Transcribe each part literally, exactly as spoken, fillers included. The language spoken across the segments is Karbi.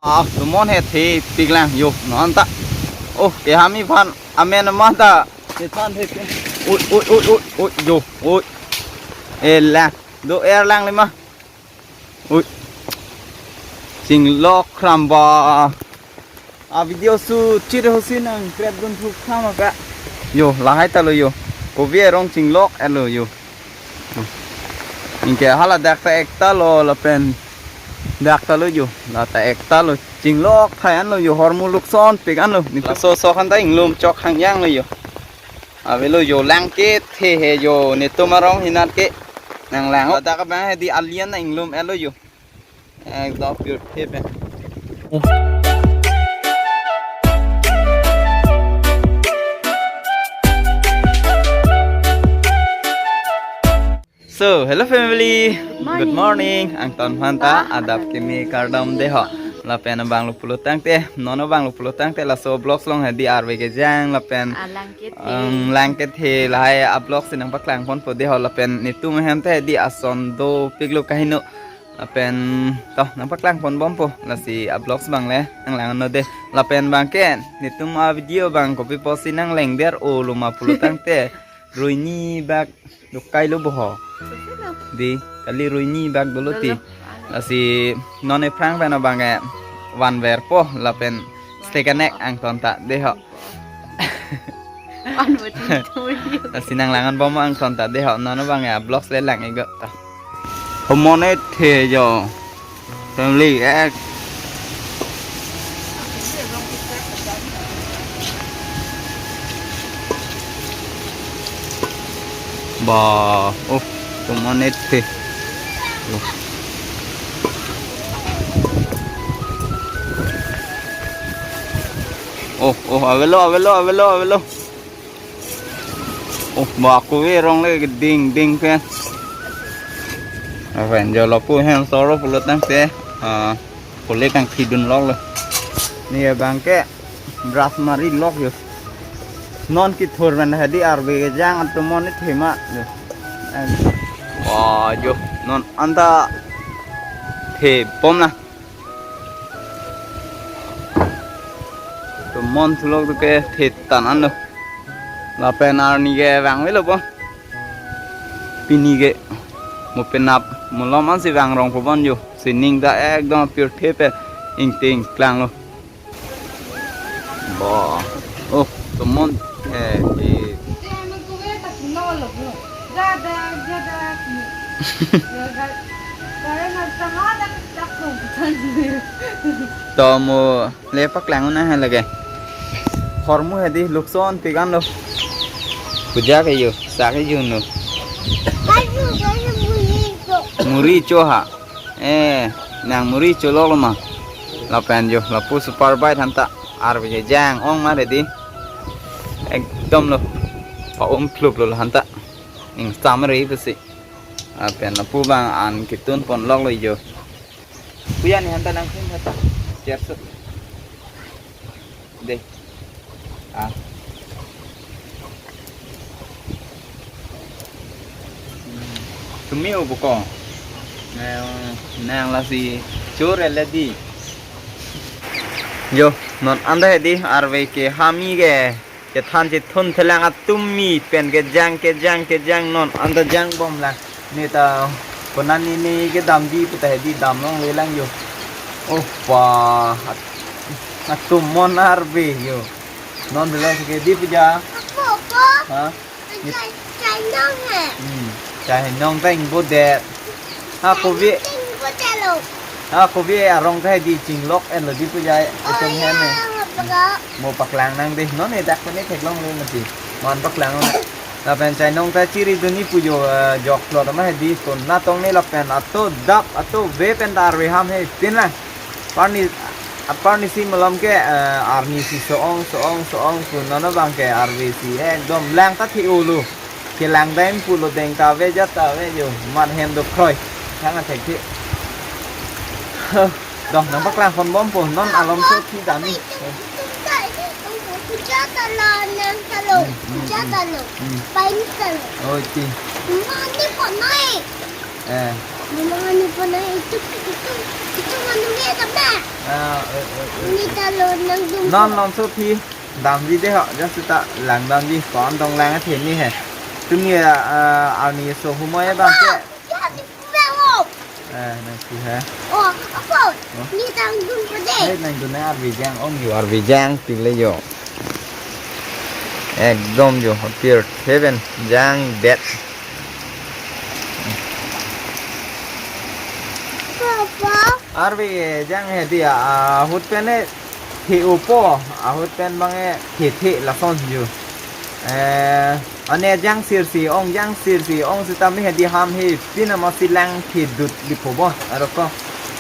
Ah, tomon he thepiklang yo, non ta. Oh, kehami aphan amen ma ta. Oi, oi, oi, oi, oi, yo, oi. E lang, do er lang le ma. Oi. Chinglok kramba. A video shoot chiri hosi nang krep dun thuk khama ka. Yo, lahai ta lo yo. Kobi arong chinglok-et lo yo. Anke hala dak ta ekta lo lapen dak ta lo yo. La ta ekta lo chinglok thai an lo yo, hormu lukson pik an lo. Laso sok han ta inglum chok hangyang lo yo. Avelo yo, lang kethe he yo, netum arong hinat ke. Nang lang. Dak abang hedi alian na inglum-et lo yo. Ekdom pure the pen. So, hello family. Good morning. Angton aphan ta adap kimi kardom deho. Lapen abang lo pulo tangte, non abang lo pulo tangte laso vlogs along hedi arve kejang lapen, ah, lang kethe. Em, lang kethe lahai a-vlogs si nangpaklang ponpo deho lapen netum ahem ta hedi ason dopik lo kaheno. Lapen to nangpaklang ponbompo, lasi a-vlogs abang le nanglang non de. Lapen abang ke netum a-video abang kopi pusi nanglengder-o lo ma pulo tangte, roini bak dokai lo bo ho. Di, kali roini bak dolo ti. Dolo. Lasi non aphrang pen abang ke vanverpo lapen stay connect angton ta deho. Anu betul betul. Lasi nanglang non bom angton ta deho, non abang ya vlogs le lang iklo ta. Tomon ethe yo. Family ek. Ba, oh, tomon ethe. Oh, oh, avelo, avelo, avelo, avelo. Oh, ba, kopi arong le ding ding pen. Apen jo lapu hem soro pulo tangte, ah, pule kangthidun lok lo. Ne abang ke brush mari lok yo. Non kethur pen hedi arve kejang atomon ethe ma yo. Wah, yo, non anta thepom na. Tomon thulok do ke thetan an lo. Lapen arni ke vangvelo po. Pini ke mo penap malom ansi vangrong po bon yo. Sining ta ekdom pure the pen ingting klang lo. Ba. Oh, tomon. Eh, eh. To mo le paklang un-e lake. Hormu hedi lukson pik an lo. Puja ke yo, sa ke yo no. Muri cho ha. Eh, nang muri cho lok lo ma. Lapen yo, lapu super bike aphan ta arve kejang ong ma hedi. Ekdom lo. Pa-um phlup lo aphan ta. Ingsam ri pusi. Lapen lapu abang an ketun pon lok lo yo. Kuya ne aphan ta nangkhin aphan ta. Cherso. De. Ah. Hmm. Tumi ubuko. Nang, nang lasi chore le di. Yo, non anta hedi arve kehami ke. Chethan chethun thelang atum mi pen kejang, kejang, kejang non anta jangbom lang. Ne ta konani ne kedam di pu ta hedi dam longle lang yo. Oh pa, at-, atomon arve yo. Non delo ke di puja. Apo, apo. Ha? Chai, chai nong he. Hmm. Chai nong ta ingbo det. Ha, kopi. Chai nong ingbo det lo. Ha, kopi arong ta hedi chinglok-et lo di puja. Oh, itum hem ya, he. Apa ka? Mo paklang nang de. Non ne dak ne theklong le mati. Mon paklang. Lapen chai nong ta chiri dun-i pu yo, eh, jok lo ma hedi ton natong ne lapen ato dap ato ve pen ta arve ham he tin la. Parni, aparni si malom ke, eh, arni si so-ong, so-ong, so-ong pu non abang ke arve si ekdom lang ta thi ulu. Kelang dam pulo deng ta ave jat ta ave yo. Mat hem do kroi. Thang athek thi. Dong, nangpaklang ponbompo, non alom so thi dam-i. Hmm, hmm, hmm. Hmm. Oi, ti. Eh. Mama, ni pona itu, itu, itu manusia apa? Ah, eh, eh, eh. Ni kalau nangdun. Non, non, so phi damji dei ho, just ta langdamji, kon dong lang athe ni he. Tumi, ah, ah, ani so humoi abang ke. Ya, di pulang, oh. Eh, nang si he. Oh, apa? Oh. Ni tangdun ko dei. Eh, nangdun na arve jang, ong yo arve jang, pile yo. Ekdom yo, apir heaven, jang det. Papa. Arve jang he dia, ahut pen e the-opo, ahut pen bang e the the lason yo. Eh, ane jang sirsi, ong jang sirsi, ong sitame he di ham he, pina masi lang the dut di phobo, aroko.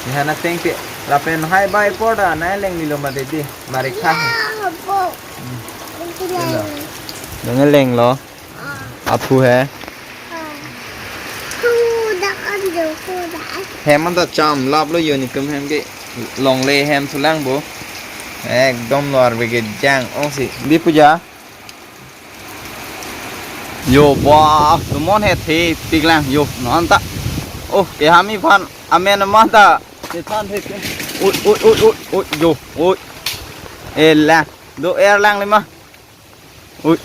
Ni hana teng te, lapen hai bai porda, na leng nilo mate di, marikha he. Ya, apa? Hmm. Itu lang. Dong leng lo. Aphu he. Thu dak an do, thu dak an. Hem anta cham lap lo yo netum hem ke longle hem thulang bo. Ekdom lo arve ke jang ong si. Di puja. Yo ba, tumon he the tik lang yo non ta. Oh, ke hami phan amen ma ta. Ke phan the ke. Oi, oi, oi, oi, oi, yo, oi. E lang. Do er lang le ma. Ui.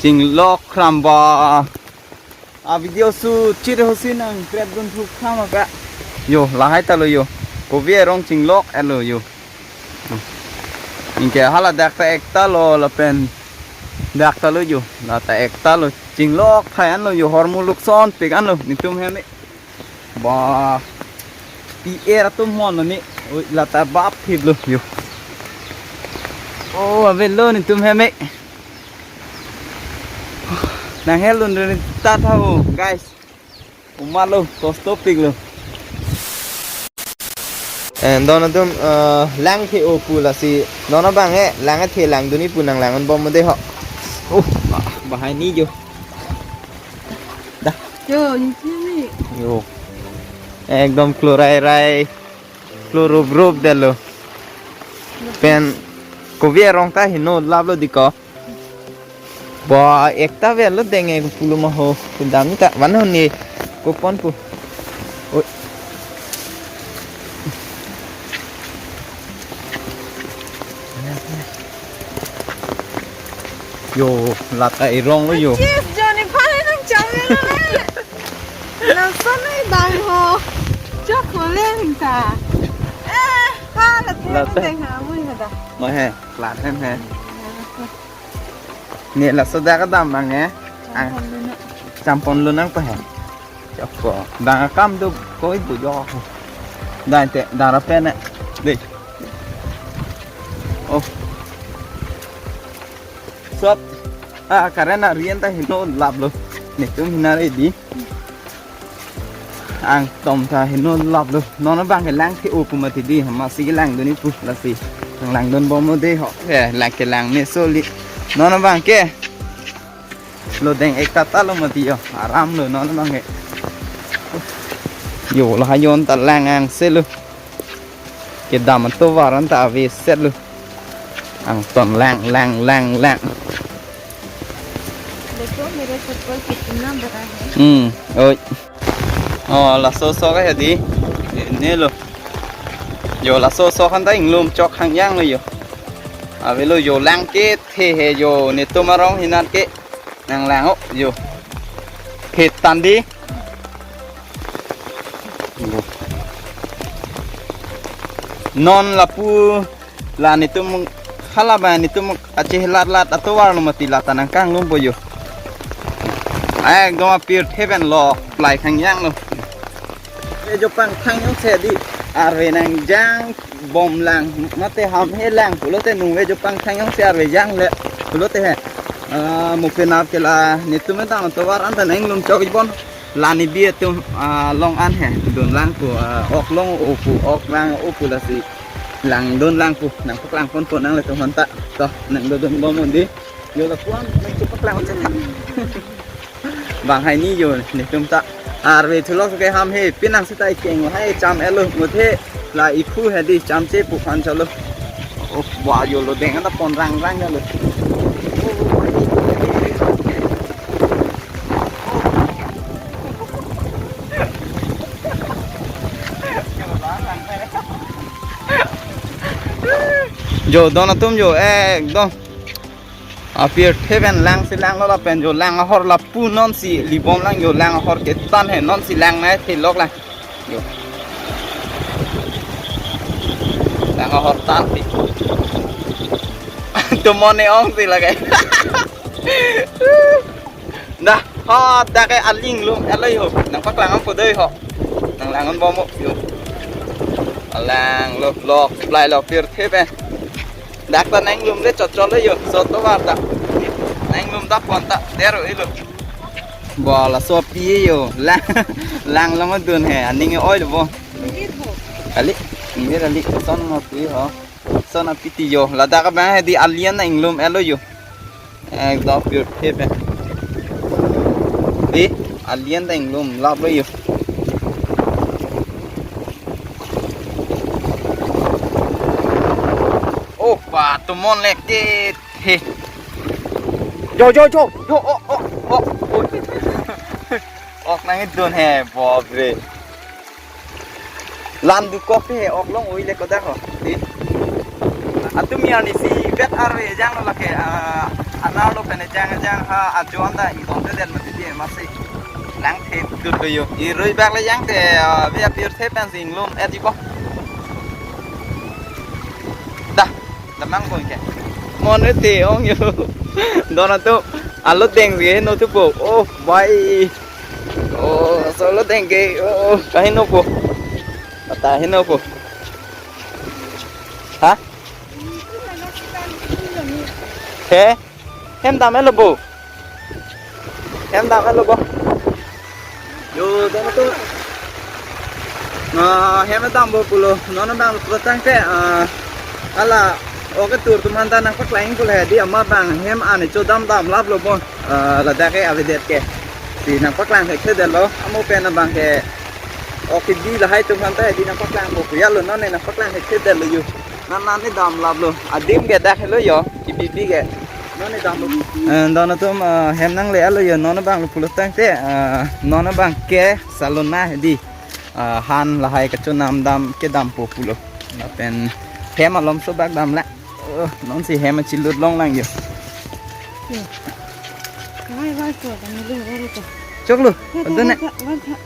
Chinglok kram ba. A video su chit ho si nang krep dun thu kram ka. Yo, lahai ta lo yo. Kovi arong chinglok elo yo. Anke hala dak ta ekta lo lapen. Dak ta lo yo. La ta ekta lo chinglok thai an lo yo, hormu lukson pik an lo netum hem e. Ba. Pi er atum hon ni. Ui, lata bap thip lo yo. Oh, avelo netum hem e. Nang hel lun rin ta tha ho, guys. Uma lo, kosto pik lo. Eh, don atum, eh, lang the-o pu lasi. Don abang e, lang the langdun-i pu nang lang-un bom mo dei ho. Oh, ba-, bahai ni yo. Dah. Yo, ni sini. Yo. Ekdom klorairai. Klorobrop delo. Pen kovi arong ta heno lap lo di ko. Ba, ekta vel lo deng e pulo ma ho. Kudam ta van ho ni kopon pu. Oi. Yo, lata irong lo yo. Chief, Johnny phan nang cham le le. Lason ni dang ho. Chok ho le ta. Eh, ha lata. Lata. Deng ha, mui ha da. Mo he, lat hem he. Ne laso dak dam bang he. Ang. Champon lo nang. Champon lo nang pa he. Chokpo. Dang akam do koi bu jo. Dang te, dang ra pen ne. Dei. Oh. Sop. Ah, karen a rian ta heno lap lo. Netum hina re di. Angtom ta heno lap lo. Non abang ke lang the-o pu mati di. Masi ke langdun-i pu lasi. Nang langdun bom mo dei ho. Eh, lang ke lang me soli. Non abang ke. Lo deng ekta ta lo mati yo. Aram lo non abang ke. Yo, lahai yo-an ta lang angse lo. Kedam atovar an ta aveset lo. Angton lang, lang, lang, lang. देखो मेरे चप्पल कितना बड़ा है। Hmm, oi. Oh, laso sok he di. Ne lo. Yo, laso sok an ta inglum chok hangyang lo yo. Avelo yo lang ke the he yo, netum arong hinan ke. Nang lang o yo. Phet tan di. Non lapu la netum hala ba netum ache lat lat atovar lo mati lata nang kanglum po yo. Ekdom apir heaven lo plai khangyang lo. Ve jopang thang yong se di arve nang jang bom lang mate ham he lang pulote nung ve jopang thang yong se arve jang le pulote he. Ah, mo penap ke la netum dang atovar an ta nang lum chok ibon. Lani bi atum, ah, long an he dun lang pu, ah, ok long o pu, ok lang o pu lasi langdun lang pu nang puk lang pon pon nang le tum han ta. To nang do dun bom undi. Yo la puan nang chupak lang chetha. Bang hai ni yo netum ta. Arve thulok ke ham he pinang sita ikeng hai cham elo muthe la iphu he di cham che pu phan chalo. Oh, wa yo lo deng ta pon rang rang ya lo. Jo, don atum jo, ekdom. Apirthe pen lang si langlo lapen jo lang ahor lapu non si libom lang jo lang ahor ketan he non si lang nai thelok lang. Jo. Lang ahor tan si. Tumon ne ong si lake. Dah, ho, dak ke aling lum, elo yo. Nangpaklang ang pudoi ho. Nang langon bomo yo. Alang lo, lok, plai lo, pirthe pen. Dak ta nang lum le chot chot le yo, sot to var ta. Nang lum ta pon ta, dero ilo. Bola so pi yo, lang, lang long dun he, aning oi lo bo. Kali, ini kali, son mo pi ho. Son apiti yo, ladak abang he di alian na inglum elo yo. Ekdom pirthe pen. Di, alian ta inglum lap lo yo. Oh, pa, tumon leket. He. Jo, jo, jo, jo, oh, oh, oh, oh. Ok nang idun he, bobre. Lan dukok he, ok long oi le kodak ho. Di. Atum ya ni si bet arve jang lo lake, ah, anar lo pen jang jang ha ajo anta idon te den mati di masi. Lang the dut lo yo. I rui bak le jang te, ah, ve apirthe pen si inglum et ipo. Dah, damang ko ke. Mon te ong yo. Don atum alo deng si heno thupo. Oh, bai. Oh, solo deng ke. Oh, kaheno po. Ata heno po. Ha? He? Hem dam elo bo. Hem dam elo bo. Yo, don atum. Ah, hem dam po pulo. Non abang pulo tangte, ah, hala, ok tur atum anta nangpaklang pulo he di ama abang hem ani chodam dam lap lo bo. Ah, ladak ke avedet ke. Si nangpaklang he thedet lo. Amo pen abang ke. Ok di lahai atum anta di nangpaklang po. Ya lo non ne nangpaklang he thedet lo yo. Nan nan ne dam lap lo. Adim ke dak helo yo. Kibi bi ke. Non ne dam lo. Eh, don atum, eh, hem nangle alo yo. Non abang lo pulo tangte, eh, non abang ke salona he di. Eh, han lahai kachonam dam kedam po pulo. Lapen hem alom so bak dam la. Oh, non si hem chilut long lang yo. Yo. Vai, vai, ko, kami lo, vai, ko. Chok lo. Vai, vai, adon ne. Vai, vai, vai.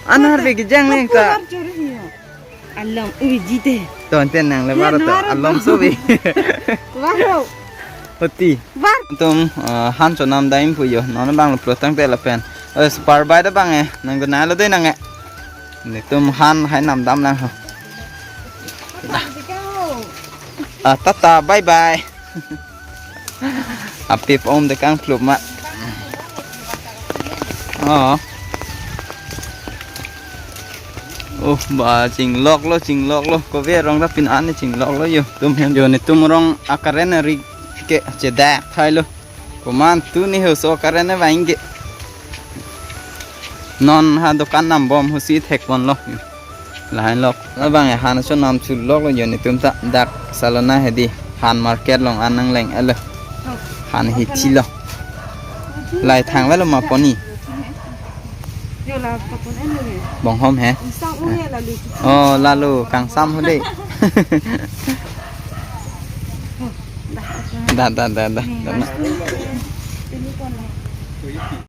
Anar be kijang neng ta. Var chori yo. Alom, ui, jite. Ton pen nang le. Ya, var ta. Var alom ta. So be. Var lo. Hoti. Var. Atum, eh, han chonam dam pu yo. Non abang lo pulo tangte lapen. Eh, super bike abang eh. Nang guna lo dei nang eh. Netum han hai nam dam lang ho. Ah, tata, bye bye. Apip om de kangplup ma. Oh. Oh, ba chinglok lo, chinglok lo. Kove rong ta pin an chinglok lo yo. Tum hem yo netum rong akaren ri ke chedak thai lo. Komantu ni ho so karen ne vaing ke. Non ha dokan nam bom ho si thek pon lo. Lahain lok. Labang ya han so nam chulok lo yo netum ta dak salona he di. Han market long an nangleng elo. Han hithi lo. Lai thang velo ma poni. Yo la papun en lo ni. Bonghom he. Sang u he lalu. Oh, lalu kangsam ho de. Dah, dah, dah, dah, dah. Ni, dah, mas nah. Tu ni. Ini pon lah.